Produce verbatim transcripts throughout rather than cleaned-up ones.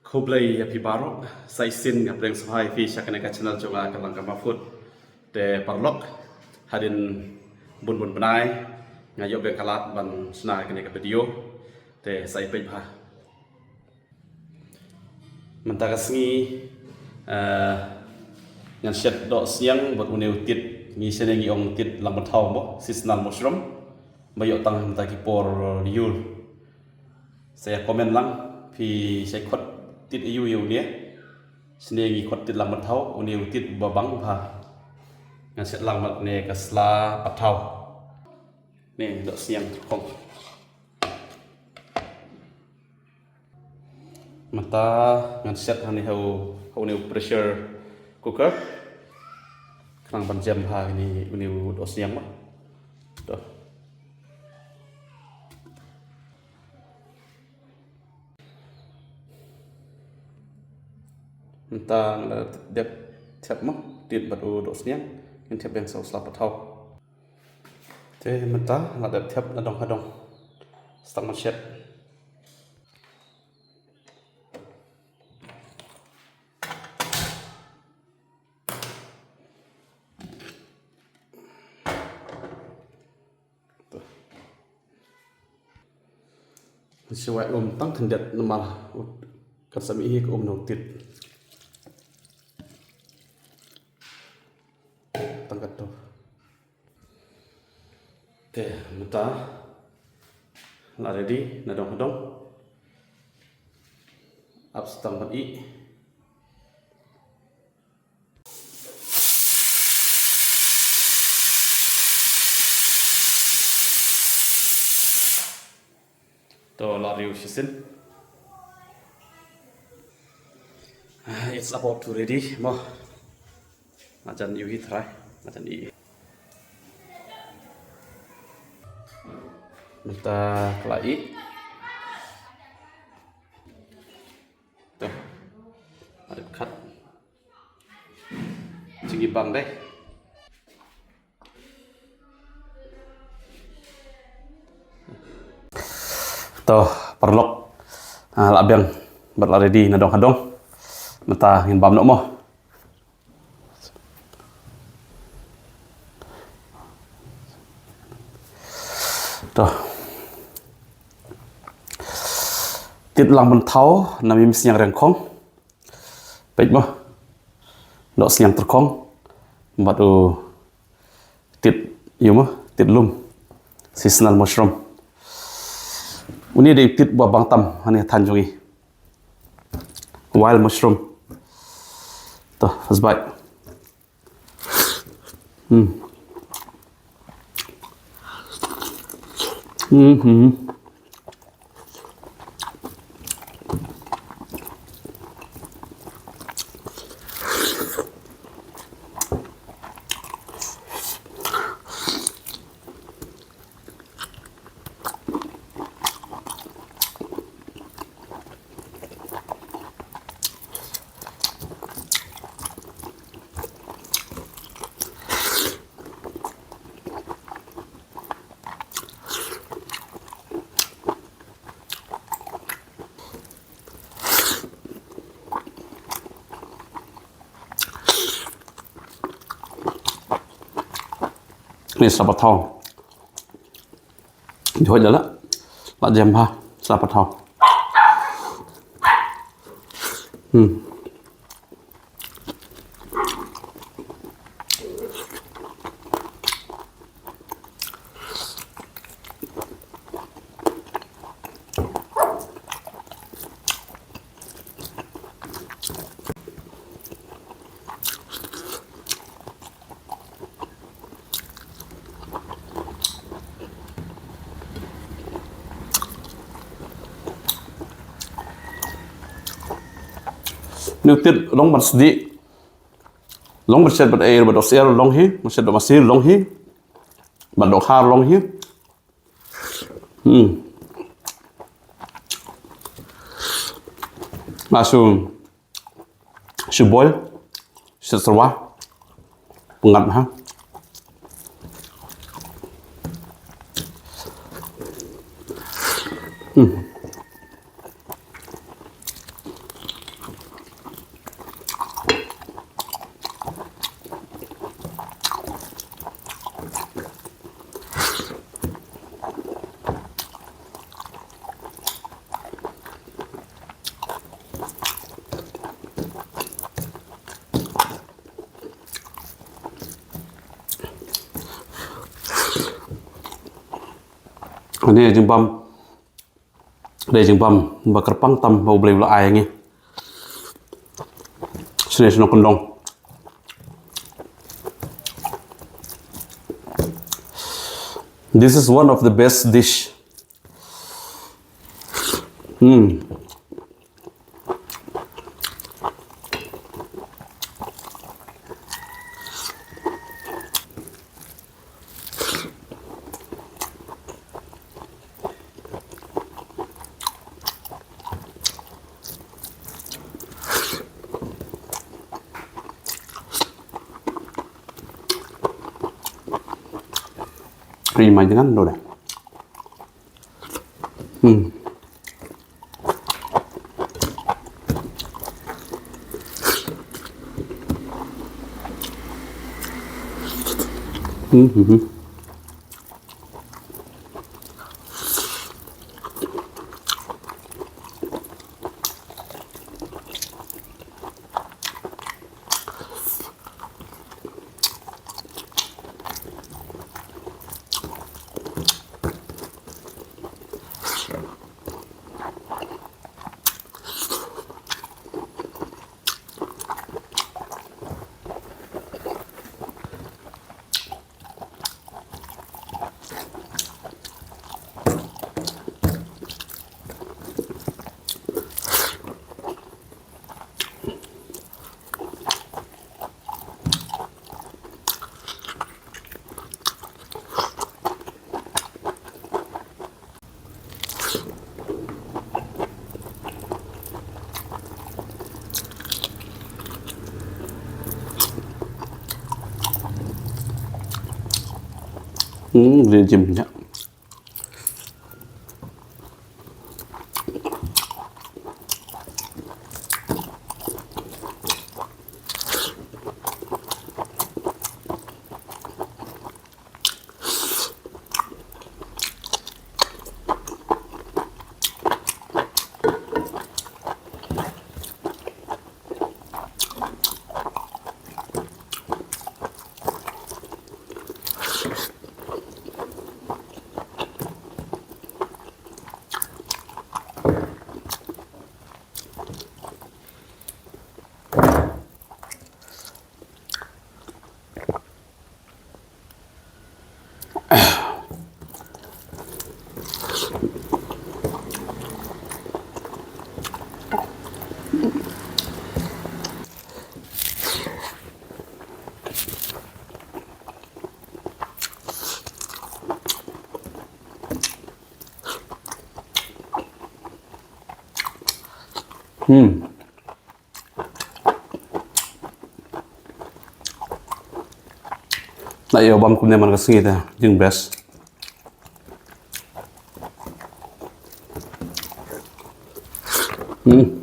Khublei ïa phi baroh, sa shisien nga pdiang sngewbha ïa phi sha kane ka channel jong nga ka Langkamafut. Te paralok, hadien bun bun bnai nga ïoh biang ka lad ban shna kane ka video. Te sa ïa peit bha. Mynta ka sngi, eh, ngan shet doh sniang bad une u tit, ngi shane ngi ong tit langpathaw mo, seasonal mushroom. Ba ïoh tang mynta ki por lyiur. Sa ïa comment lang, phi shait khot tit aïu ïa une. Shane ngi khot tit langpathaw, une u tit ba bang bha. Ngan shet lang bad ne ka sla pathaw. Ne doh sniang khong. Mynta ngan shet hangne ha u, ha une u pressure cooker. Khnang ban jem bha une, une u doh sniang mo. To. Mynta nga la dep thep mo, tit bad u doh sniang, ngan thep biang sa u sla pathaw. Te mynta la dep thep nadong hadong. Start ban shet. Shuwa um tang khyndiat namar kan sa mih hi ka um na u tit. Tang katto. Te mynta la ready nadong hadong. Ap stang ban ih. To la riew shisien. Ah, it's about to ready mo. Nga jan ïohi trai, nga jan ïohi. Mynta ka la ih. To. Adep khat. Jingim bang dei. To, paralok. Ah, la biang bad la ready nadong hadong. Mynta ngin bam noh mo. To. Tit langpathaw na mih sniang rengkhong. Peit mo. Doh sniang tyrkhong. Bad u tit ïu mo, tit lum. Seasonal mushroom. Une dei tit ba bang tam hangne than jong ngi. Wild mushroom. To, first bite. Hmm. Hmm. Ni sla pathaw. Jhoi da la. La jem bha sla pathaw. Hmm. Ni u tit long ban sdih. Long ban shet bad ei, bad doh syiar long hi, ban shet doh masi long hi. Bad doh har long hi. Hmm. Nga shu, shu boil, shu syrwa, pyngngad ha. Hmm. Kane jingbam, dei jingbam ba kyrpang tam ba U Blei u la ai ngi. Sne sne kondong. This is one of the best dish. Hmm. Ri mai dengan do dah. Hmm. Hmm, hmm, hmm. Hmm, dia jemnya. Hmm. Na ïa bam kumne man ka sngi te, jing best. Hmm.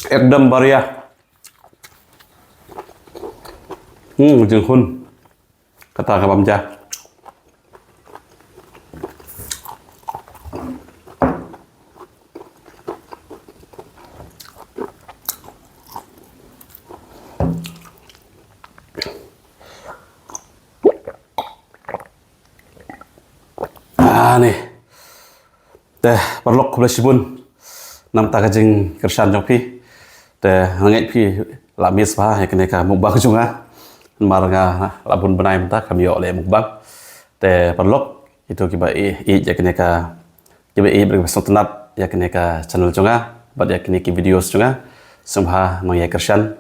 Ekdom baria. Hmm, jinghun. Kata ka bam ja. Ah, ni. Te, paralok khublei shibun. Namar ka jingkyrshan jong phi. Te, nga ngeit phi la miss bha, ïa kane ka mukbang jong nga. Namar nga la bun bnai mynta, kam ïoh leh mukbang. Te, paralok, ito kiba i, i, ïa kane ka, kiba i, bad kiba sngewtynnat, ïa kane ka channel jong nga, bad ïa kine ki videos jong nga. Sngewbha nang ïa kyrshan,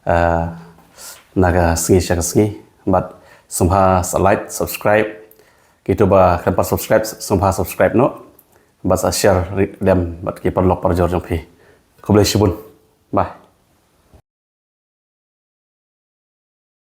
eh, na ka sngi sha ka sngi. Bad sngewbha sa like, subscribe. Kito ba khlem pat subscribe, sngewbha subscribe noh. Bad sa share ri-, lem, bad ki paralok parajor jong phi. Khublei shibun. Bye.